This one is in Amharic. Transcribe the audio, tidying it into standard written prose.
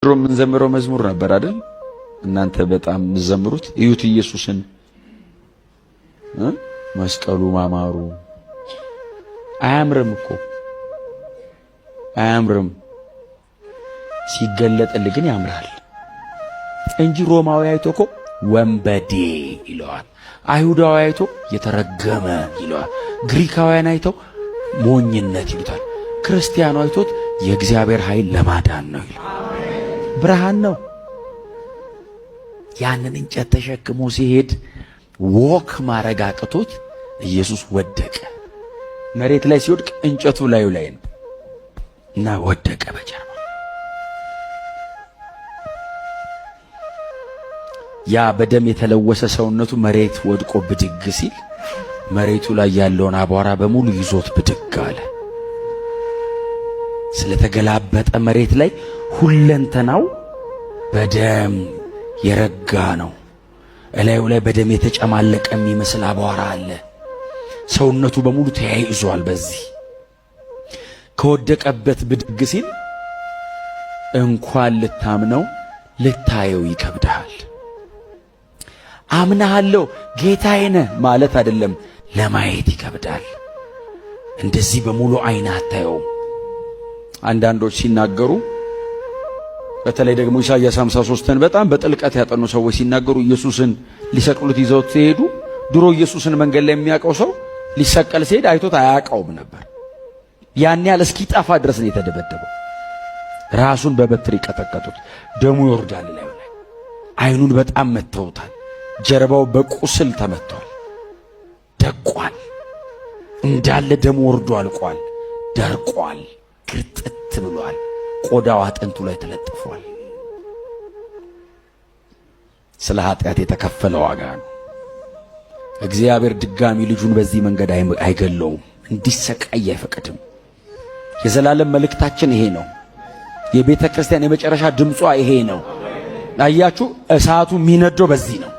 ድሮ የምንዘምረው መዝሙር ነበር አይደል? እናንተ በጣም የምትዘምሩት እዩት ኢየሱስን፣ መስቀሉ ማማሩ። አያምርም እኮ፣ አያምርም። ሲገለጥልህ ግን ያምራል እንጂ ሮማዊ አይቶ እኮ ወንበዴ ይለዋል። አይሁዳዊ አይቶ የተረገመ ይለዋል። ግሪካውያን አይተው ሞኝነት ይሉታል። ክርስቲያኑ አይቶት የእግዚአብሔር ኃይል ለማዳን ነው ይላል። ብርሃን ነው። ያንን እንጨት ተሸክሞ ሲሄድ walk ማረግ አቅቶት ኢየሱስ ወደቀ። መሬት ላይ ሲወድቅ እንጨቱ ላዩ ላይ ነው እና ወደቀ በጀርባ። ያ በደም የተለወሰ ሰውነቱ መሬት ወድቆ ብድግ ሲል መሬቱ ላይ ያለውን አቧራ በሙሉ ይዞት ብድግ አለ። ስለተገላበጠ መሬት ላይ ሁለንተናው በደም የረጋ ነው። እላዩ ላይ በደም የተጨማለቀ የሚመስል አቧራ አለ። ሰውነቱ በሙሉ ተያይዟል። በዚህ ከወደቀበት ብድግ ሲል እንኳን ልታምነው ልታየው ይከብድሃል። አምናሃለሁ ጌታዬ ነህ ማለት አይደለም፣ ለማየት ይከብዳል። እንደዚህ በሙሉ ዓይን አታየውም። አንዳንዶች ሲናገሩ፣ በተለይ ደግሞ ኢሳይያስ 53ን በጣም በጥልቀት ያጠኑ ሰዎች ሲናገሩ፣ ኢየሱስን ሊሰቅሉት ይዘውት ሲሄዱ ድሮ ኢየሱስን መንገድ ላይ የሚያውቀው ሰው ሊሰቀል ሲሄድ አይቶት አያውቀውም ነበር። ያን ያህል እስኪጠፋ ድረስ ነው የተደበደበው። ራሱን በበትር ይቀጠቀጡት፣ ደሙ ይወርዳል ላዩ ላይ። ዓይኑን በጣም መተውታል። ጀርባው በቁስል ተመቷል፣ ደቋል። እንዳለ ደሙ ወርዶ አልቋል፣ ደርቋል፣ ግርጥት ብሏል። ቆዳው አጥንቱ ላይ ተለጥፏል። ስለ ኃጢአት የተከፈለ ዋጋ ነው። እግዚአብሔር ድጋሚ ልጁን በዚህ መንገድ አይገለውም፣ እንዲሰቃይ አይፈቅድም። የዘላለም መልእክታችን ይሄ ነው። የቤተ ክርስቲያን የመጨረሻ ድምጿ ይሄ ነው። አያችሁ፣ እሳቱ የሚነደው በዚህ ነው።